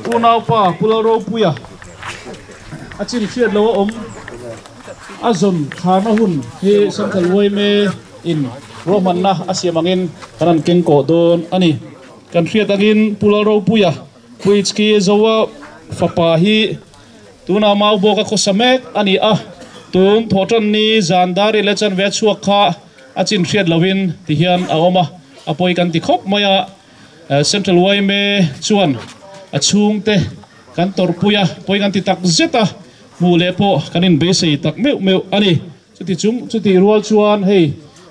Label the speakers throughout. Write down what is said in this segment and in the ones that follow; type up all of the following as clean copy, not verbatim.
Speaker 1: Unaupa Pu Lalropuia a chin hriat lo a awm a zawn kharna hun hi Central yma in ruahmanna a siam angin kan han keng kawh dawn a ni. Kan hriat angin Pu Lalropuia Puichki Zoa fapa hi Tunah Maubawk a khawsa mek a ni a, tun Thawhtanni zan dar leh chanve a chhuak kha a chin hriat lohin ti hian a awm a, a pawi kan ti khawp mai a. Central yma chuan a chhungte kan tawrhpui a, pawi kan ti tak zet a, hmuh leh pawh kan inbeisei tak meuh meuh a ni. Chuti chung chutih rual chuan hei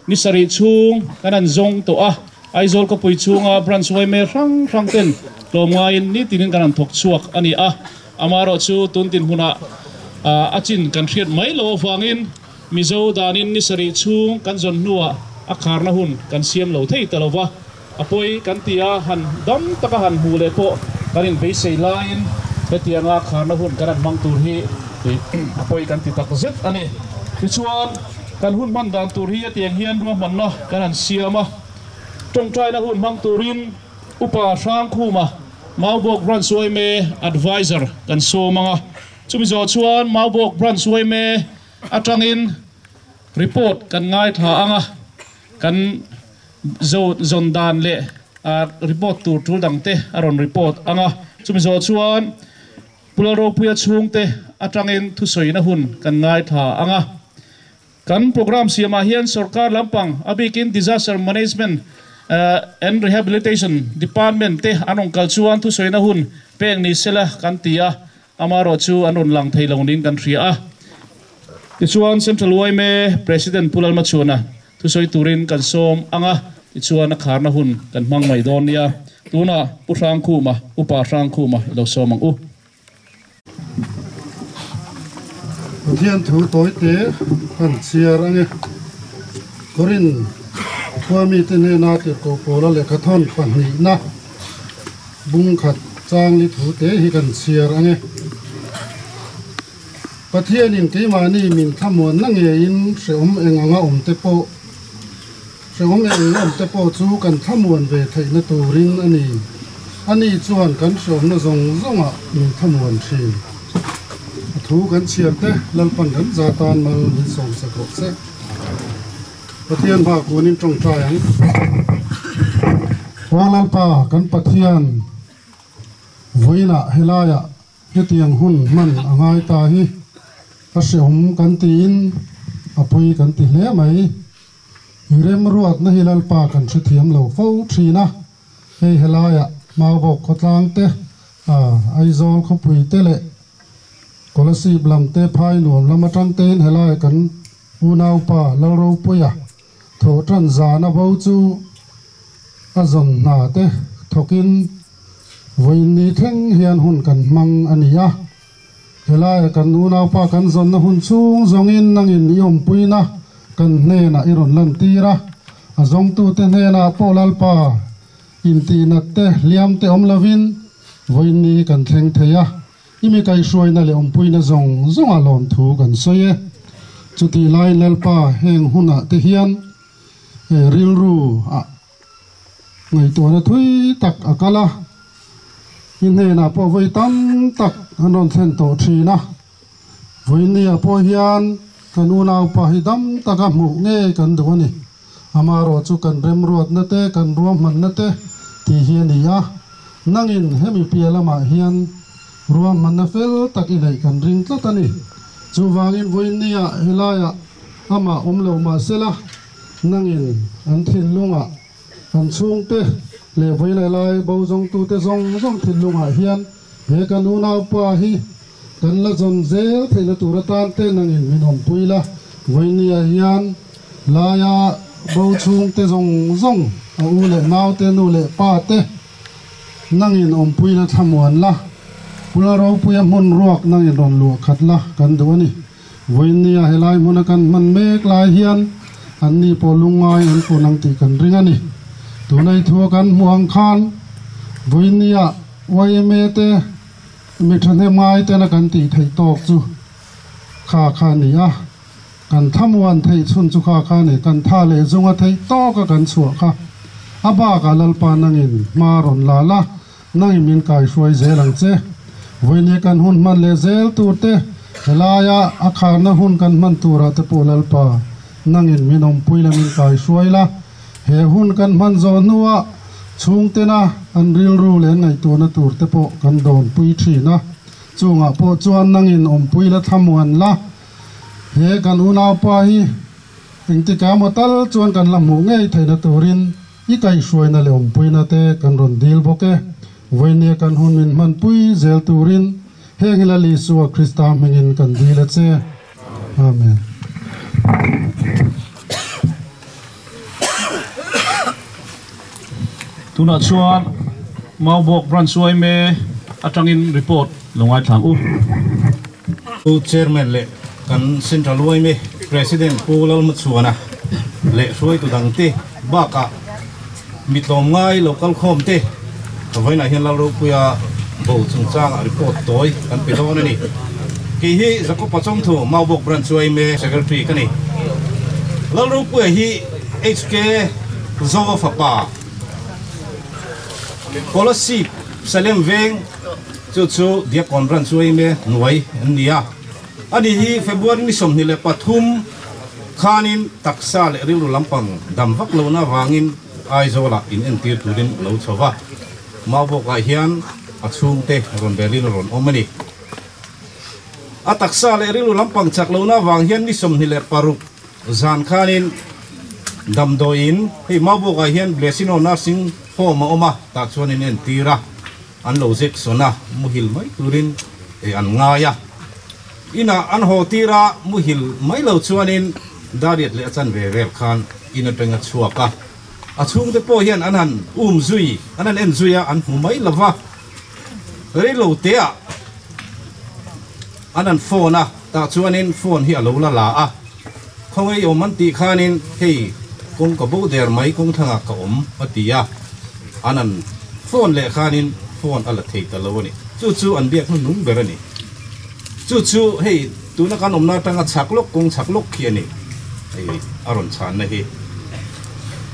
Speaker 1: ni sarih chhung kan han zawng tawh a, Aizawl khawpui chhunga branch yma hrang hrang ten tlawm ngaiin nitinin kan han thawk chhuak a ni a, amaherawh chu tun dinhmunah a chin kan hriat mai lo avangin Mizo danin ni sarih chhung kan zawn hnuah a kharna hun kan siam lo thei ta lo va, a pawi kan ti a, han dam taka han hmuh leh pawh kan inbeisei laiin hetianga kharna hun kan han hmang tur hi a pawi kan ti tak zet a ni. Tichuan, kan hun hman dan tur hi hetiang hian ruahmanna kan han siam a, tawngtaina hun hmang turin Upa Hrangkhuma, Maubawk Branch yma Adviser kan sawm ang a, chumi zawh chuan Maubawk Branch yma atangin report kan ngaithla ang a, kan Zo zawn dan leh report tur tul dang te a rawn report ang a, chumi zawh chuan Pu Lalropuia chhungte atangin thusawina hun kan ngaithla ang a. Kan programme siamah hian sorkar lampang a bikin Disaster Management and Rehabilitation Department te an rawn kal chuan thusawina hun pek ni sela kan ti a, amaherawh chu an rawn lang thei lo niin kan hria a. Tichuan Central yma President Pu Lalmachhuana Thusawi turin kan sawm ang a, tichuan a kharna hun kan hmang mai dawn nia. Tunah Pu Hrangkhuma, Upa Hrangkhuma i lo sawm ang u.
Speaker 2: Pathian thu tawite kan chhiar ang e. Korin khua mite hnena tirhkoh pawla lehkha thawn pahnihna bungkhat changli thute hi kan chhiar ang e. Pathianin keimahni min thlamuanna ngeiin hrehawm eng anga awm te pawh hrehawm eng eng awm te pawh chu kan thlamuan ve theihna turin a ni. Ani chuan kan hrehawmna zawng zawngah min thlamuan thin. A thu kan chhiar te Lalpan kan za tan mal min sawmsak rawh se. Pathian hma kunin tawngtai ang. Aw Lalpa kan Pathian vawiinah helaiah Hetiang hun hman a ngai ta hi a hrehawm kan tiin a pawi kan ti hle mai. I remruatna hi Lalpa kan hrethiam lo fo thin a, hei helaiah Maubawk khawtlang te, Aizawl khawpui te leh Kolasib lam te phai nuam lam atang tein helaiah kan unaupa Lalropuia thawhtan zana bo chu a zawn hna te thawkin Vawiin ni thleng hian hun kan hmang a ni a, helaia kan unaupa kan zawnna hun chhung zawngin nangin i awmpuina kan hnenah i rawn lantir a, a zawngtute hnenah pawh Lalpa intihnat te hliam te awm lovin vawiin ni kan thleng thei a, i mi kaihhruaina leh awmpuina zawng zawnga lawmthu kan sawi e. Chutih laiin Lalpa heng hunah te hian rilru ah Ngaihtuahna thui tak a kal a, i hnenah pawh vawi tam tak an rawn thlen tawh thin a. Vawinia pawh hian kan unaupa hi dam taka hmuh ngei kan duh a ni. Amaherawh chu kan remruatna te, kan ruahmanna te tih hi a ni a. Nangin hemi piah lamah hian ruahmanna fel tak i neih kan ring tlat a ni. Chuvangin vawinia helaiah amah awm lo mahsela, Nangin an thinlungah an chhungte leh vawi lai bo zawngtute zawng zawng thinlungah hian he kan unaupa hi kan la zawn zel theihna tur atan te nangin min awmpui la. Vawinia hian laia bo chhungte zawng zawng, a u leh naute, nu leh pa te nangin awmpuina thlamuan la, Pula ropuia hmun ruak nangin rawn luah khat la kan duh a ni. Vawiinnia helai hmuna kan hman mek lai hian anni pawh lungngai an pun ang tih kan ring a ni. Tunei thua kan hmuh ang khan vawiinnia yma te mi thahnem ngai tena kan tih theih tawk chu kha kha a ni a, kan thlamuan theih chhun chu kha kha a ni. Kan tha leh zunga theih tawka kan chhuah kha a bakah Lalpa nangin hma rawn la la. Nangin min kaihruai zel ang che. Vawinia kan hun hman leh zel tur te, helaia a kharna hun kan hman turah te pawh Lalpa, nangin min awmpui la min kaihruai la. He hun kan hman zawh hnuah chhungtena an rilru leh an ngaihtuahna tur te pawh kan dawnpui thin a. Chungah pawh chuan nangin awmpui la thlamuan la. He kan unaupa hi engtikah emaw tal chuan kan la hmuh ngei theihna turin I kaihhruaina leh awmpuina te kan rawn dil bawk e. Vawinia kan hun min hmanpui zel turin heng hi Lal Isua Krista hmingin kan dil a che. Amen.
Speaker 1: Tunah chuan Maubawk Branch yma atangin report lo ngaithlang u.
Speaker 3: Pu Chairman leh kan Central yma President Pu Lalmachhuana leh hruaitu dangte bakah mi tlawmngai lo kalkhawm te vawiinah hian Lalropuia bo chungchangah report tawi kan pe dawn a ni. Kei hi Jacob-a Chawngthu Maubawk Branch yma Secretary ka ni. Lalropuia hi HK Zoa fapa Kolasib Salem Veng chu chu Diakon Branch yma hnuai an ni a. Ani hi February ni 23 khanin taksa leh rilru lampang dam vak lohna avangin Aizawlah in entir turin a lo chho va. Maubawkah hian a chhungte rawn belin a rawn awm a ni. A taksa leh rilru lampang chak lohna avang hian ni 26 zan khanin damdawiin hei Maubawkah hian Blessino Nursing Home a awm a, tah chuan in entir a. An lo zek sawn a, muhil mai turin an ngai a. Inah an haw tir a, muhil mai lo chuanin Dariat leh a chanve vel khan in atang a chhuak a. A chhungte pawh hian an han um zui, an han en zui a, an hmu mai lo va. Rei lo teah an han phone a, tah chuanin phone hi a lo la la a. Khawngaih awm an tih khanin hei kawng ka bo der mai kawng thlangah ka awm a ti a, an an phone leh khanin phone a la thei ta lo a ni. Chu chu an biak hnuhnung ber a ni. Chu chu hei tuna kan awmna atanga chhak lawk kawng chhak lawk khi a ni hei a rawn chhanna hi.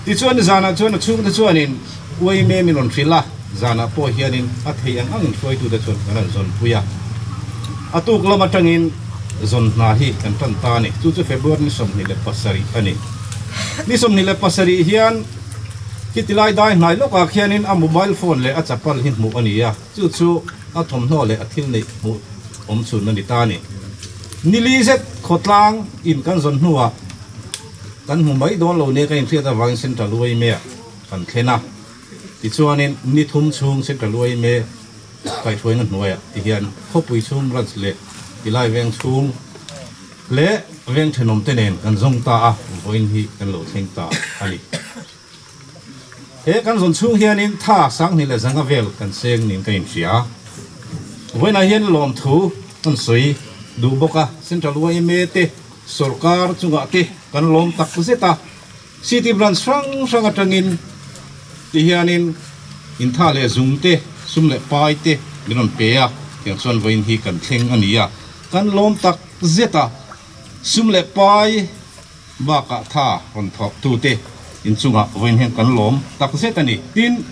Speaker 3: Tichuan zanah chuan a chhungte chuanin uai mem in rawn hrilh a, zanah pawh hianin a thei ang angin hruaitute chuan kan rawn zawnpui a. A tuk lam atangin zawn hna hi kan tan ta a ni. Chu chu February ni 27 a ni. Ni 27 hian khiti lai dai hnai lawkah khianin a mobile phone leh a chapal hi hmuh a ni a. Chu chu a thawmhnaw leh a thil neih hmuh awm chhun a ni ta a ni. Nili zet khawtlang in kan zawn hnuah kan hmu mai dawn lo nia ka inhriat avangin Central Uaimea kan thlen a. Tichuanin ni thum chhung Central Uaime kaihhruaina hnuaiah ti hian khawpui chhung branch leh tilai veng chhung leh veng thenawmte nen kan zawng ta a, vawiin hi kan lo thleng ta a ni. He kan zawn chhung hianin tha sanghnih leh zanga vel kan seng niin ka inhria. Vawiinah hian lawmthu kan sawi duh bawk a, Central yma te sawrkar chungah te kan lawm tak zet a, City branch hrang hrang atangin ti hianin intha leh zung te, sum leh pai te min rawn pe a, tiang chuan vawiin hi kan thleng a ni a, kan lawm tak zet a, sum leh pai bakah tha rawn thawk tute inchungah vawiin hian kan lawm tak zet a ni. Tin,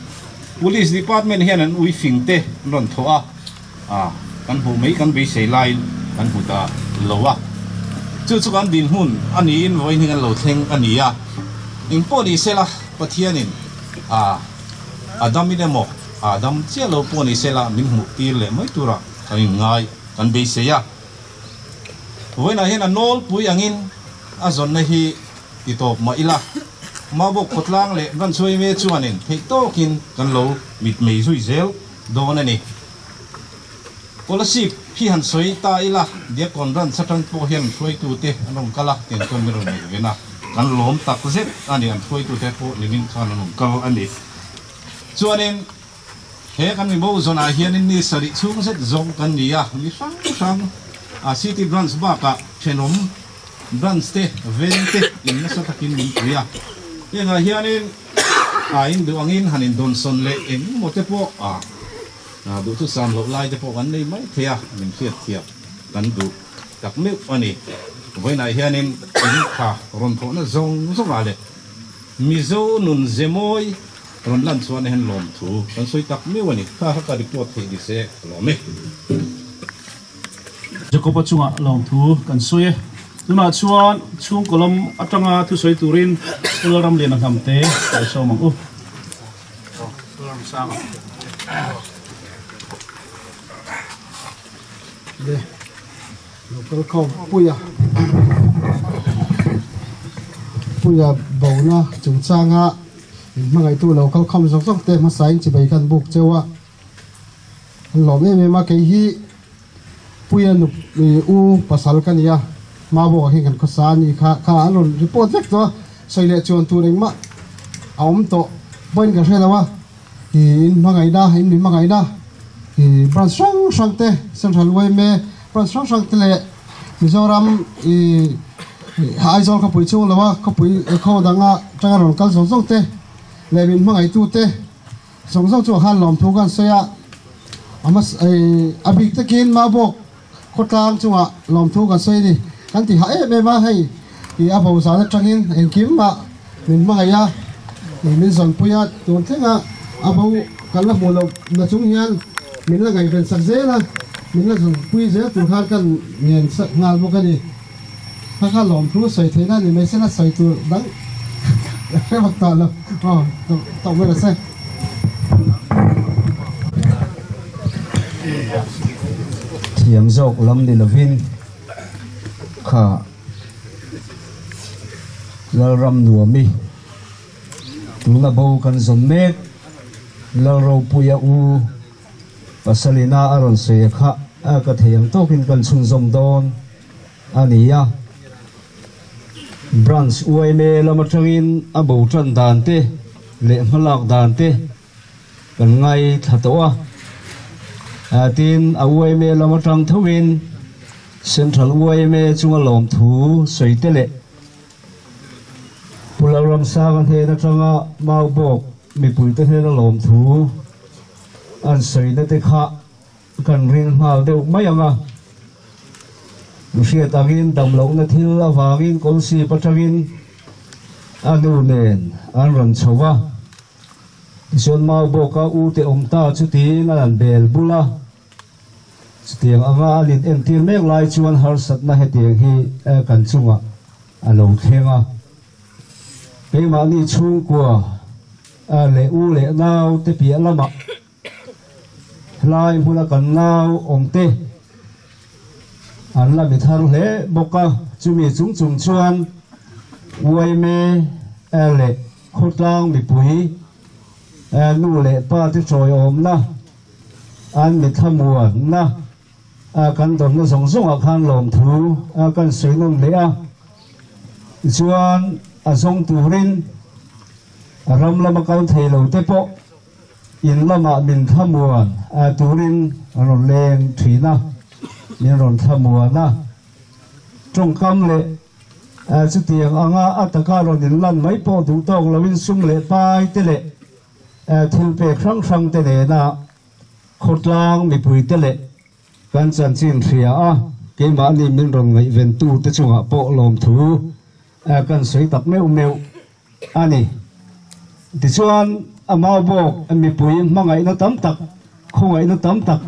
Speaker 3: Police Department hian an ui fing te an rawn thawh a, a kan hmuh mai kan beisei laiin kan hmu ta lo a, chu chu kan dinhmun a niin vawiin hi kan lo thleng a ni a, engpawh ni sela Pathianin a a damin emaw a dam chiah lo pawh ni sela min hmuh tir leh mai turah kan inngai kan beisei a, vawiinah hian a nawlpui angin a zawnna hi ti tawp mah ila Maubawk khawtlang leh Branchhuaime chuanin theih tawkin kan lo mitmei zui zel dawn a ni. Kolasib hi han sawi ta ila, Diakon Ranch atang pawh hian hruaitute an rawn kal a, tiang chuan min rawn neih ven a, kan lawm tak zet a ni, an hruaitute pawh nimin khan an rawn kal a ni. Chuanin he kan mibo zawnah hianin ni sarih chhung zet zawng kan ni a, mi hrang hrang a City Branch bakah thenawm Branch te, veng te in nasa takin min pui a, hengah hianin a in duh angin han indawnsawn leh eng emaw te pawh a duhthusam loh lai te pawh kan nei mai thei a, min hriatthiam kan duh tak meuh a ni. Vawiinah hianin in tha rawn thawhna zawng zawngah leh Mizo nun ze mawi. Rawn lan chuan hian lawmthu kan sawi tak meuh a ni. Kha kha ka report theih ni se ka lawm e.
Speaker 1: Jacob-a chungah lawmthu kan sawi e. Tunah chuan chhungkaw lam atanga thusawi turin Pu Lalramliana Hnamte kan sawm ang u.
Speaker 2: Le local khawm puia puia bona chungchanga in hmangaihtu local khawm zawk zawk te hmasa in chibai khan buk cheu a an lawm em em a kei hi puia nu u pasal ka ni a hma bawk ah hian kan khawsa a ni kha kha an rawn report vek tawh a sawi leh chuan tur engmah a awm tawh pawhin ka hre lo a. Ih in hmangaihna in mi hmangaihna ih branch hrang hrang te Central yma branch hrang hrang te leh Mizoram ih Aizawl khawpui chhung lo a khawpui khaw danga tanga rawn kal zawng zawng te leh min hmangaihtu te zawng zawng chu khan lawmthu kan sawi a a hmasa ih a bik takin Maubawk khawtlang chungah lawmthu kan sawi a ni kan ti hah em em a hei ih a bo zan atangin engkim ah min hmangaih a ih min zawnpui a tun thleng a a bo kan la hmuh loh na chung hian min la ngaihven sak zel a min la zawnpui zel tur khan kan ngen sak nghal bawk a ni kha kha lawmthu sawi theihna a ni mai sela sawi tur dang ka hre vak tawh lo aw tawh mai rawh se.
Speaker 4: Thiam zawk lam ni lovin kha Lalram nuami tuna bo kan zawn mek Lalropuia u Pasalina a rawn sawi a kha ka thei ang tawkin kan chhunzawm dawn a ni a. Branch yma lam atangin a bo tan dan te leh hmalak dan te kan ngaithla tawh a. Tin, a yma lam atang thovin Central yma chunga lawmthu sawi te leh Pu Lalramsanga hnen atanga Maubawk mipuite hnena lawmthu an sawina te kha Kan ring nghal deuh mai ang a, hriat angin damlohna thil avangin kawlsip atangin a nu nen an rawn chho va, tichuan mau bawka u te awm ta chu tiin an han bel bul a, chutiang anga an in entir mek lai chuan harsatna hetiang hi kan chungah a lo thleng a, keimahni chhungkua leh u leh nau te piah lamah Helai hmuna kan nau awmte an la mi thar hle bawk a, chumi chung chung chuan yma leh khawtlang mipui nu leh pa te chawiawmna an mi thlamuanna kan dawnna zawng zawngah khan lawmthu kan sawi nawn leh a, tichuan a zawng turin ram lama kal thei lo te pawh In lamah min thlamuan turin an rawn leng thin a, min rawn thlamuan a. Tawngkam leh chutiang anga a taka rawn inlan mai pawh duh tawk loin sum leh pai te leh thil pek hrang hrang te nena khawtlang mipui te leh kan chanchin hria a, keimahni min rawn ngaihventu te chungah pawh lawmthu kan sawi tak meuh meuh a ni. Tichuan, a mau bawk mipui hmangaihna tam tak, khawngaihna tam tak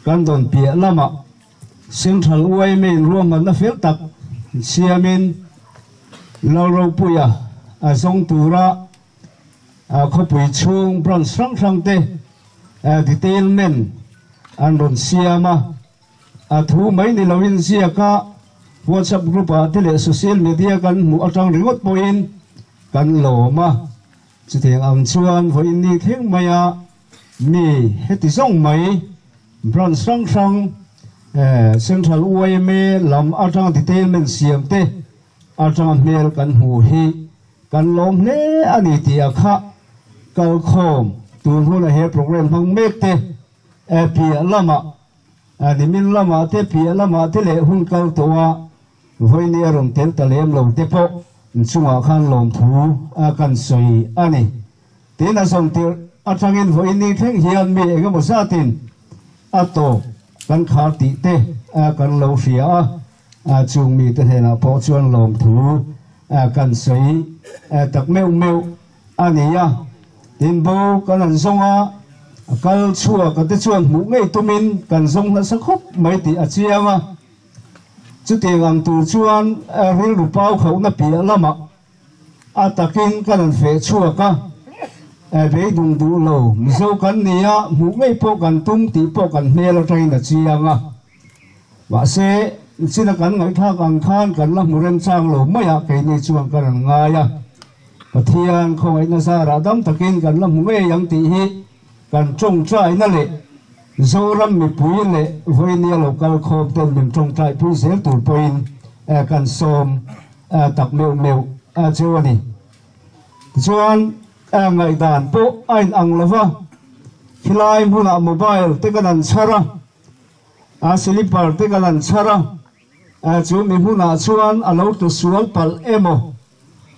Speaker 4: kan dawn piah lamah Central yma in ruahmanna fel tak siamin Lalropuia a zawng tura khawpui chhung branch hrang hrang te detailment an rawn siam a. A thu mai ni loin ziaka WhatsApp group ah te leh social media kan hmuh atang ringawt pawhin kan lawm a, chutiang ang chuan vawiin ni thleng maia mi heti zawng mai branch hrang hrang Central yma lam atanga detailment siam te atanga hmel kan hmuh hi kan lawm hle a ni tih a kha kalkhawm tun huna he program hmang mek te Piah lamah, nimin lamah te, piah lamah te leh hun kal tawh a vawiin a rawn tel ta lem lo te pawh inchungah khan lawmthu kan sawi a ni. Tin, a zawm tirh atangin vawiin ni thleng hian mi eng emaw zatin a tawp kan khar tih te kan lo hria a, chung mite hnenah pawh chuan lawmthu kan sawi tak meuh meuh a ni a. Tin bo kan han zawng a, a kal chhuak a te chuan hmuh ngei tumin kan zawng nasa khawp mai tih a chiang a. Chutiang ang tur chuan rilru pau khauhna piah lamah a takin kan han feh chhuak a, beidung duh lo Mizo kan ni a, hmuh ngei pawh kan tum tih pawh kan hmel atangin a chiang a. Mahse, china kan ngaihthlak ang khan kan la hmu remchang lo mai a, keini chuan kan han ngai a. Pathian khawngaihna zarah dam takin kan la hmu ngei ang tih hi kan tawngtaina leh Zoram mipui leh vawinia lo kal khawm ten min tawngtaipui zel tur pawhin kan sawm tak meuh meuh cheu a ni. Tichuan, ngaihdan pawh a inang lo va, khilai hmunah mobile te kan han chhar a, a slipper te kan han chhar a, chu mi hmunah chuan a lo tlu sual palh emaw,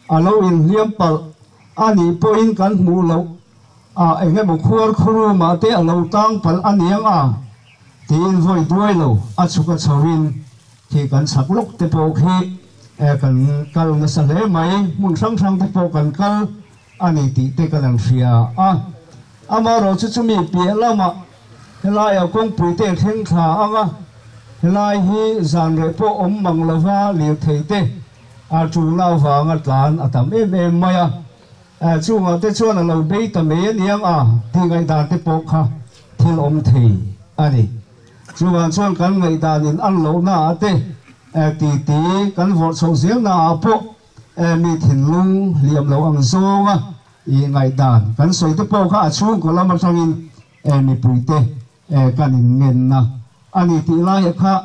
Speaker 4: a lo inhliam palh a nih pawhin kan hmuh loh a, eng emaw khuar khurumah te a lo tang palh a niang a, tiin vawi duai lo a chhuk a chhoin khi kan chhak lawk te pawh khi kan kal nasa hle mai, hmun hrang hrang te pawh kan kal a ni tih te kan han hria a. Amaherawhchu chumi piah lamah helaiah kawngpui te thleng thla ang a, helai hi zan reh pawh awm mang lova lirthei te a tulna avanga tlan a tam em em mai a, chungah te chuan a lo bei ta mai a niang a tih ngaihdan te pawh kha thil awm thei a ni. Chuvang chuan kan ngaihdanin an lohnaah te titi kan vawrh chhoh zelnaah pawh mi thinlung hliam lo ang zawnga i ngaihdan kan sawi te pawh kha a chhungkaw lam atangin mipuite kan inngenna a ni tih lai kha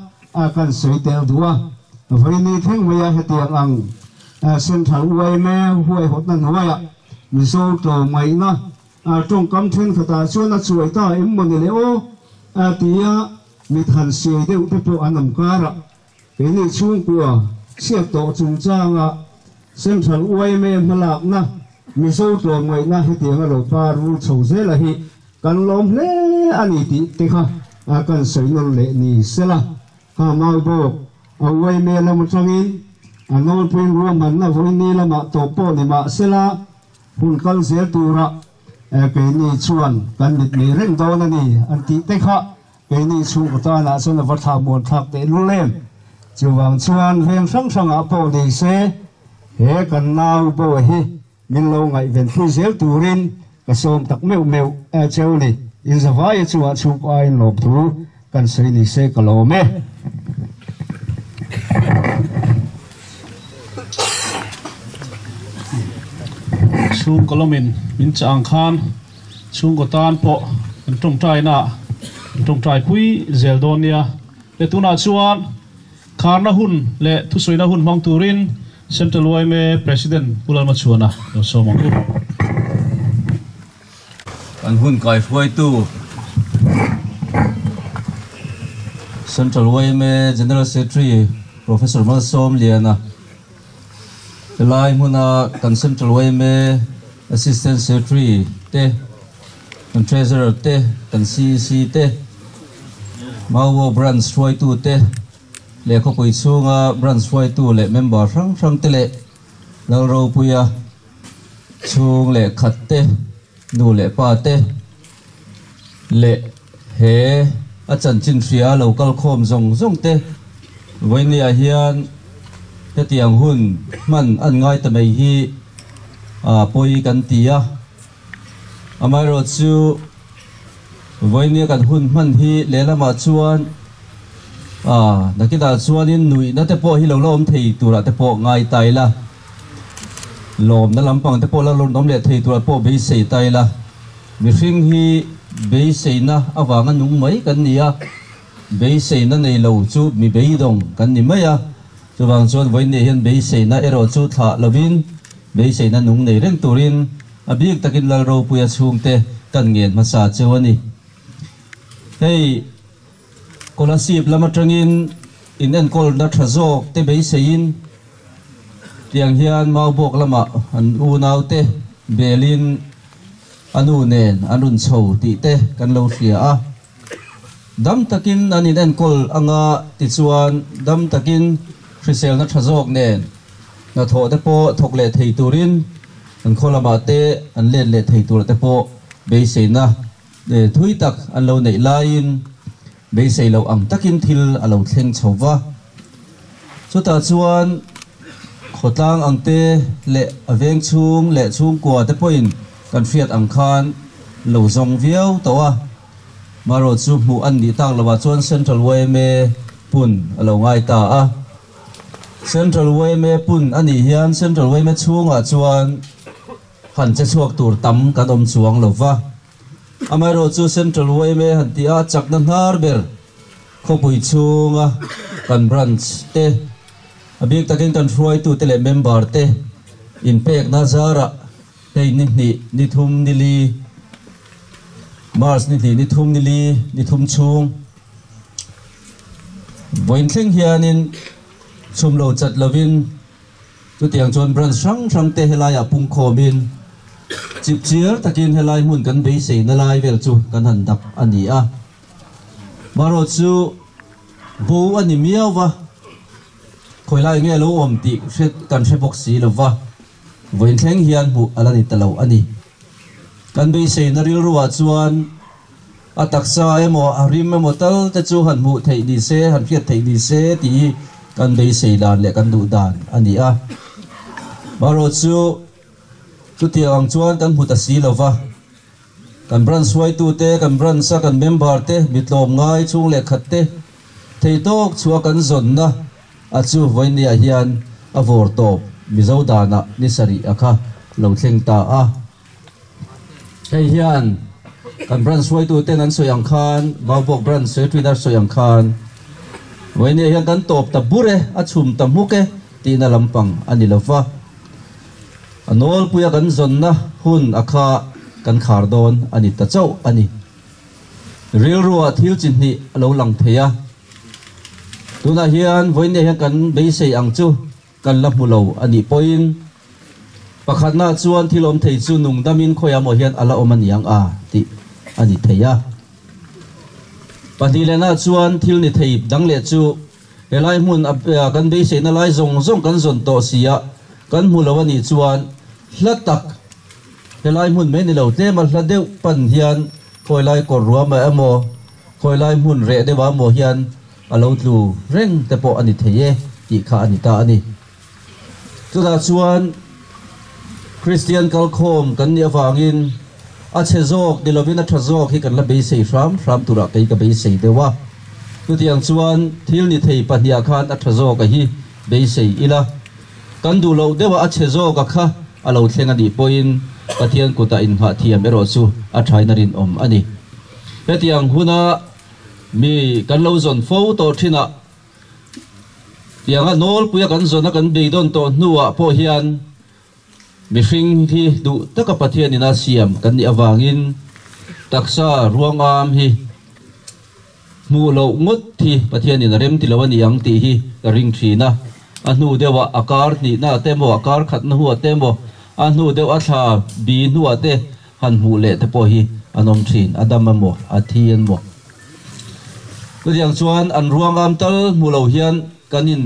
Speaker 4: kan sawi tel duh a. Vawiini thleng maia hetiang ang Central yma huaihawtna hnuaiah Mizo tlawmngaihna tawngkam thenkhatah chuan a chuai ta em maw ni le aw tia mithan siai deuh te pawh an awm karah keini chhungkua chhiat tawh chungchanga Central yma hmalakna Mizo tlawmngaihna hetiang a lo par vul chho zela hi kan lawm hle a ni tih te kha kan sawi nawn leh ni sela. Kha mau bawk a yma lam atangin a nawlpuiin ruahmanna vawiini lamah tawp pawh ni mah sela hun kal zel tura keini chuan kan mit mei reng dawn a ni an tih te kha Keini chhungkaw tanah chuan a va thla muan thlak teh lul em. Chuvang chuan veng hrang hrangah pawh ni se he kan nau Boa hi min lo ngaihven phui zel turin ka sawm tak meuh meuh cheu ni. Inzavaia chungah chhungkaw aiin lawmthu kan sawi ni se ka lawm e.
Speaker 1: Chhungkaw lawmin min chah ang khan Chhungkaw tan pawh kan tawngtaina kan tawngtai pui zel dawn nia. Le tunah chuan kharna hun leh thusawiina hun hmang turin Central yma President Pu Lalmachhuana lo sawm ang u.
Speaker 5: Kan hun kaihruaitu Central yma General Secretary Professor Malsawmliana, Helai hmuna kan Central yma Assistant Secretary te, kan Treasurer te, kan CEC te, Mauo Branch hruaitu te leh khawpui chhunga Branch hruaitu leh member hrang hrang te leh Lalropuia chhung leh khat te, nu leh pa te leh he a chanchin hria lo kal khawm zawng zawng te vawinia hian hetiang hun hman an ngai ta mai hi a pawi kan ti a. Amaherawhchu vawinia kan hun hman hi lehlamah chuan a nakinah chuanin nuihna te pawh hi lo la awm thei turah te pawh ngai ta ila, lawmna lampang te pawh la rawn awm leh thei turah pawh beisei ta ila. Mihring hi beiseina avanga nung mai kan ni a, beiseina nei lo chu mi beidawng kan ni mai a. Chuvang chuan vawiinni hian beiseina erawh chu thlah lovin beiseina nung nei reng turin a bik takin Lal Ropuia chhungte kan ngen hmasa cheu a ni. Hei Kolasib lam atangin inenkawlna tha zawk te beiseiin tiang hian Maubawk lamah an unaute belin A nu nen an rawn chho tih te kan lo hria a. Dam takin an inenkawl anga tichuan dam takin hriselna tha zawk nen hnathawh te pawh thawk leh thei turin An khaw lamah te an let leh thei tur te pawh beiseina thui tak an lo neih laiin beisei loh ang takin thil a lo thleng chho va. Chutah chuan khawtlang ang te leh a veng chhung leh chhungkua te pawhin kan hriat ang khan lo zawng viau tawh a. Marawh chu hmuh an nih tak lovah chuan Central yma pun a lo ngai ta a. Central yma pun a nih hian Central yma chhungah chuan han che chhuak tur tam kan awm chuang lo va. Amaherawhchu Central yma han tih a chakna hnar ber khawpui chhunga kan branch te, a bik takin kan hruaitute leh member te inpekna zarah hei ni hnih, ni thum, ni li, March ni hnih, ni thum, ni li, ni thum chhung vawiin thleng hianin chhum lo chat lovin chutiang chuan branch hrang hrang te helaiah pungkhawmin chipchiar takin helai hmun kan beiseina lai vel chu kan han dap a ni a. Marawh chu bo a ni miau va, khawilai nge lo awm tih hre kan hre bawk si lo va, vawiin thleng hian hmuh a la ni ta lo a ni. Kan beiseina rilruah chuan a taksa emaw a rim emaw tal te chu han hmuh theih ni se, han hriat theih ni se tih hi kan beisei dan leh kan duh dan a ni a. Marawh chu chutiang ang chuan kan hmu ta si lo va. Kan branch hruaitute, kan branch-a kan member-te, mi tlawmngai chhung leh khatte thei tawk chhuah kan zawnna a chu vawinia hian a vawr tawp Mizo danah ni sarih a kha lo thleng ta a. Hei hian kan branch hruaituten an sawi ang khan, Maubawk branch secretary a sawi ang khan, vawinia hian kan tawp ta bur e, a chhum ta hmuk e tihna lampang a ni lo va. A nawlpuia kan zawnna hun a kha kan khar dawn a ni ta chauh a ni. Rilruah thil chi hnih a lo lang thei a. Tunah hian vawiinah hian kan beisei ang chu kan la hmu lo a nih pawhin pakhatna chuan thil awm thei chu nung damin khawiah maw hian a la awm a niang a tih a ni thei a. Pahnih lehna chuan thil ni thei dang leh chu Helai hmun a kan beiseina lai zawng zawng kan zawn tawh si a, kan hmu lo a nih chuan hla tak helai hmun mai ni lo tlema hla deuh pan hian khawi lai kawr ruama emaw khawi lai hmun reh deuhah emaw hian a lo tlu reng te pawh a ni thei e tih kha a ni ta a ni. Chutah chuan Kristian kalkhawm kan nih avangin a chhe zawk ni lovin a tha zawk hi kan la beisei hram hram turah kei ka beisei deuh a. Chutiang chuan thil ni thei pahniah khan a tha zawk a hi beisei ila. Kan duh loh deuha a chhe zawk a kha a lo thleng a nih pawhin Pathian kutah inngah thiam erawh chu a thain a rinawm a ni. Hetiang huna mi kan lo zawn fo tawh thinah Tianga nawlpuia kan zawna kan beidawn tawh hnuah pawh hian mihring hi duh taka Pathianin a siam kan nih avangin taksa ruangam hi hmuh loh ngawt hi Pathianin a rem ti lo a ni ang tih hi ka ring thin a. A hnu deuhah a kar hnihna te emaw a kar khatna hnuah te emaw a hnu deuh a thla bi hnuah te han hmuh leh te pawh hi an awm thin, a dam emaw a thi emaw. Chutiang chuan an ruangam tal hmu lo hian kan in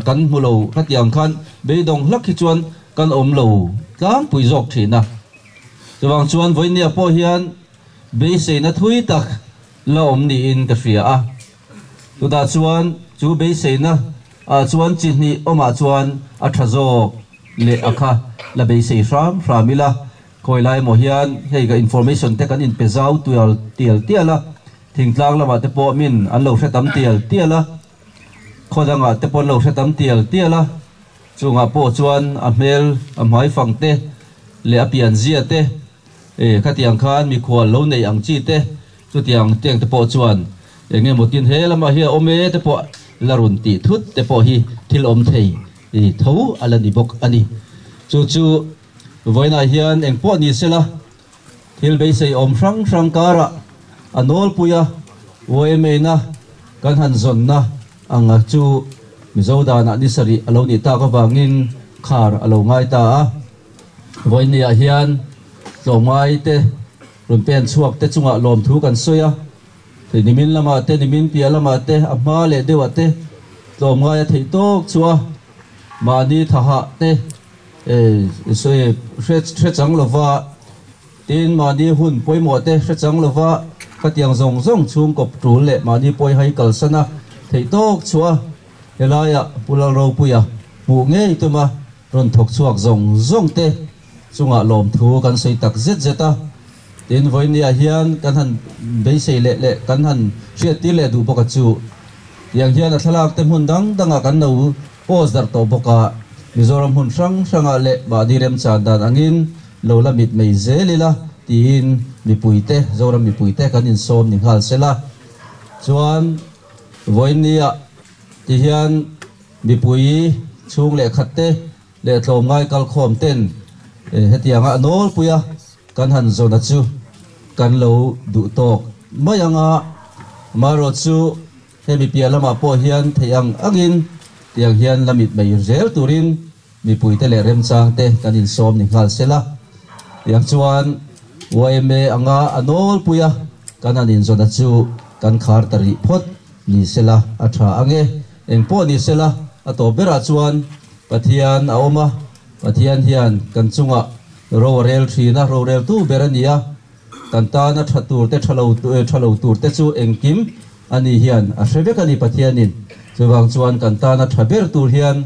Speaker 5: kan hmu lo khatiang khan beidawng hlak hi chuan kan awm lo tlangpui zawk thin a. Chuvang chuan vawinia pawh hian beiseina thui tak la awm niin ka hria a. Chutah chuan chu beiseina ah chuan chi hnih awmah chuan a tha zawk leh a kha la beisei hram hram ila. Khawi lai emaw hian hei ka information te kan inpe zau tial tial tial a, thingtlang lamah te pawh min an lo hre tam tial tial a, khaw dangah te pawh an lo hre tam tial tial a, chungah pawh chuan a hmel a hmaifang te leh a pianzia te e khatiang khan mikhual lo nei ang chi te chutiang teng te pawh chuan eng emaw tin he lamah hi a awm e te pawh la rawn tih thut te pawh hi thil awm thei tho a la ni bawk a ni. Chu chu. Vawiinah hian eng pawh ni sela, thil beisei awm hrang hrang karah a nawlpuia YMA-na kan han zawnna anga chu Mizo danah ni sarih a lo nih tak avangin khar a lo ngai ta a. Vawiinniah hian tlawmngai te rawn pen chhuak te chungah lawmthu kan sawi a, thei nimin lamah te, nimin piah lamah te, a hma leh deuhah te tlawmngai a theih tawk chu a, mahni thahah te. Sawi hre hre chang lova, tin mahni hun pawimawh te hre chang lova, khatiang zawng zawng chhungkawp tul leh mahni pawi hai kalsan a theih tawk chhuah a, helaiah Pu Lalropuia hmuh ngei tuma rawn thawk chhuak zawng zawng te chungah lawmthu kan sawi tak zet zet a, tin vawinia hian kan han beisei leh leh kan han hriattir leh duh bawk a chu tiang hian a thlalak te hmun dang dangah kan lo Post darh tawh bawk a, Mizoram hmun hrang hrangah leh mahni remchan dan angin lo la mit mai zel ila tiin mipuite, Zoram mipuite kan insawm ni nghal sela. Chuan vawiinniah ti hian mipui chhung leh khatte leh tlawmngai kalkhawm ten hetianga a nawlpui a kan han zawna chu kan lo duh tawk mai ang a, amaherawhchu Hemi piah lamah pawh hian theih ang angin tiang hian la mit mai zel turin mipuite leh remchangte kan insawm ni nghal sela. Tiang chuan yma anga a nawlpui a kan han inzawna chu kan khar ta rih phawt ni sela a tha ang e. Eng pawh ni sela a tawp berah chuan Pathian a awm a, Pathian hian kan chungah ro a rel thin a, roreltu ber a ni a. Kan tana tha tur te tha lo tha lo tur te chu engkim a ni hian a hre vek a ni Pathianin. Chuvang chuan kan tana tha ber tur hian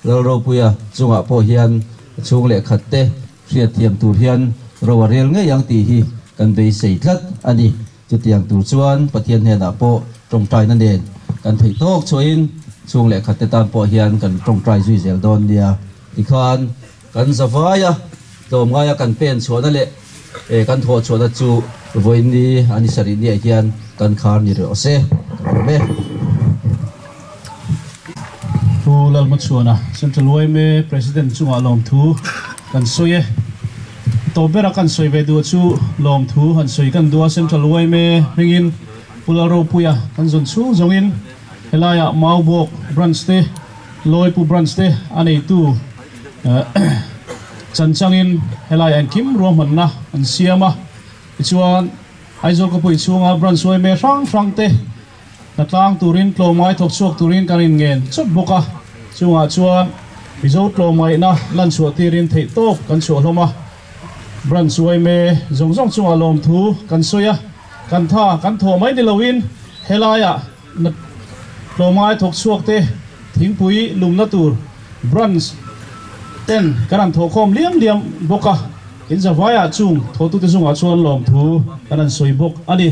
Speaker 5: Lalropuia chungah pawh hian chhung leh khat te hriatthiam tur hian ro a rel ngei ang tih hi kan beisei tlat a ni. Chutiang tur chuan Pathian hnenah pawh tawngtaina nen kan theih tawk chhuahin chhung leh khat te tan pawh hian kan tawngtai zui zel dawn nia. Tikhan kan zavaia tlawmngaia kan pen chhuahna leh kan thawh chhuahna chu vawiinni a ni sarih niah hian kan khar ni rawh se ka lawm e.
Speaker 1: Pu Lalhmachhuana, Central yma President chungah lawmthu kan sawi e. Tawp bera kan sawi ve duh chu lawmthu han sawi kan duh a, Central yma hmingin Pu Lalropuia kan zawn chhung zawngin helaiah Maubawk Branch te, Lawipu Branch te a neitu chanchangin helai engkim ruahmanna an siam a, tichuan Aizawl khawpui chhunga Branch yma hrang hrang te hnatlang turin tlawmngai thawk chhuak turin kan inngen chawp bawk a, chungah chuan Mizo tlawmngaihna lan chhuah tirin theih tawp kan chhuah hlawm a, Branch yma zawng zawng chungah lawmthu kan sawi a, kan tha kan thawh mai ni loin helaiah Tlawmngai thawk chhuak te thingpui lumna tur branch ten kan han thawhkhawm liam liam bawk a, in zavaiah chung thawhtute zungah chuan lawmthu kan han sawi bawk a ni.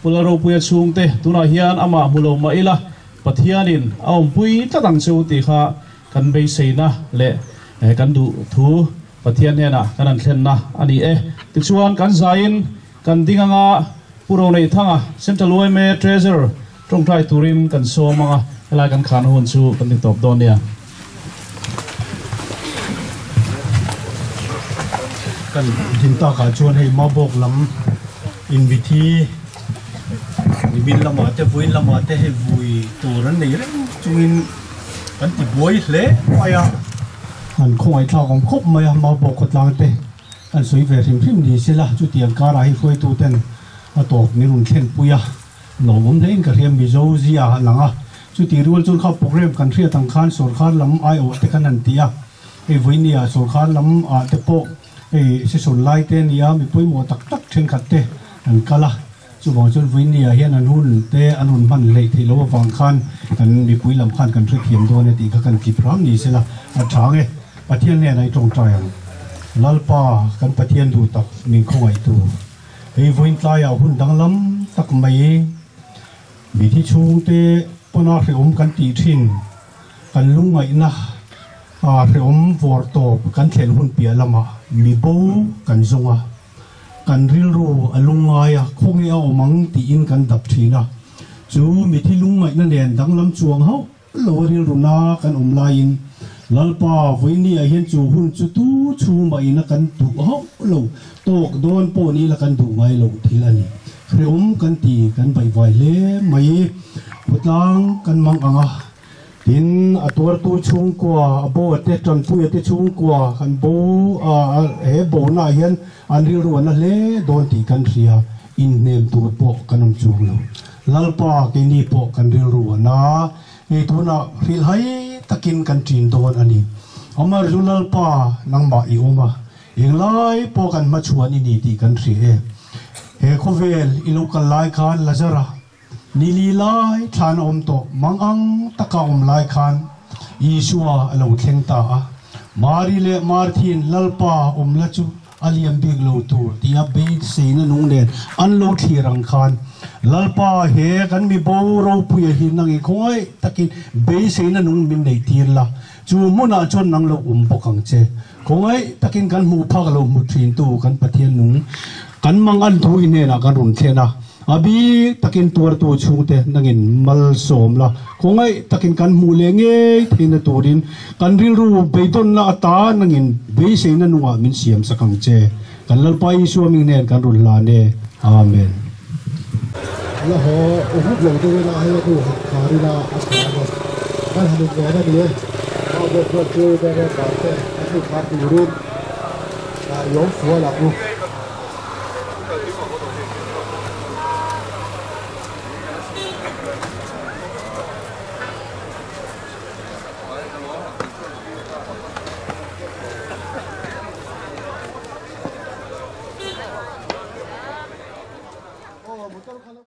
Speaker 1: Pu Lalropuia chhungte tunah hian amah hmu lo mah ila Pathianin a awmpui tlat ang chu tih kha kan beiseina leh kan duh thu Pathian hnenah kan han thlenna a ni e. Tichuan kan zaiin Kan ding anga Pu Roneihthanga, Central yma Treasurer tawngtai turin kan sawm anga helai kan khahna hun chu kan ti tawp dawn nia.
Speaker 6: Kan din takah chuan hei Mabawk lam inbithi nimin lamah te vawiin lamah te hei vui tur an nei reng chungin kan ti buai hle mai a. An khawngaihthlak awm khawp mai a Mabawk khawtlang te. Kan sawi ve hrim hrim ni sela, chutiang karah hi hruaituten a tawp min rawn thlenpui a, lawmawm hlein ka hria Mizo zia a lang a, chuti rual chuan kha programme kan hriat ang khan sawrkar lam aiawh te khan han ti a, hei vawinia sawrkar lam ah te pawh hei session lai te a ni a, mi pawimawh tak tak thenkhat te an kal a, chuvang chuan vawinia hian an hun te an rawn hman hleih theih loh avang khan kan mipui lam khan kan hrethiam dawn e tih kha kan kip hram ni sela a tha ang e. Pathian hnenah i tawngtai ang. Lalpa, kan Pathian duh tak min khawngaih tu. Hei vawiin tlaiah hun danglam tak mai mithi chhungte pawna hrehawm kan tih thin, kan lungngaihna hrehawm vawr tawp kan thlen hun piah lamah mi bo kan zawng a, kan rilru a lungngai a, khawnge a awm ang tiin kan dap thin a. Chu mithi lungngaihna nen danglam chuang hauh Lo a rilru na kan awm laiin Lalpa vawinia hian chu hun chu tu chhung mah ina kan duh hauh lo, tawk dawn pawh ni ila kan duh ngai loh thil a ni. Hreawm kan ti, kan baihvai hle mai. Khawtlang kan mang ang a, tin a tuartu chhungkua, a bo a te, tanpui a te chhungkua kan bo a, he bona ah hian an rilru a na hle dawn tih kan hria, inhnem tur pawh kan awm chuang lo. Lalpa keini pawh kan rilru a na, hei tunah hrilhhai takin kan ṭin dawn a ni. Amar chu Lalpa nangmah i awm a, englai pawh kan hmachhuan i ni tih kan hria e. He khawvel i lo kal lai khan Lazara ni li lai thlan a awm tawh mang ang taka awm lai khan Isua a lo thleng ta a. Mari leh Marthin Lalpa awm la chu a liam bik lo tur tia beiseina nung nen an lo thlir ang khan Lalpa he kan mi bo ropuia hi nang i khawngaih takin beiseina nung min neih tir la, chu hmunah chuan nang lo um bawk ang che. Khawngaih takin kan hmuh phak lo hmu thintu kan Pathian nung kan mang an thu i hnenah kan rawn thlen a, a bik takin tuartu chhungte nangin malsawm la, khawngaih takin kan hmuh leh ngei theihna turin kan rilru beidawnna ata nangin beiseina nungah min siam sak ang che. Kan Lalpa Isua ming hnen kan rawn hlan e. Amen.
Speaker 2: La haw u hut lo deuh ila hei a nu han khar ila a tha ang e. Kan han inven a ni e. Mau bawk chuan chu ber e varte a hnu khar turin i awm fual ang u.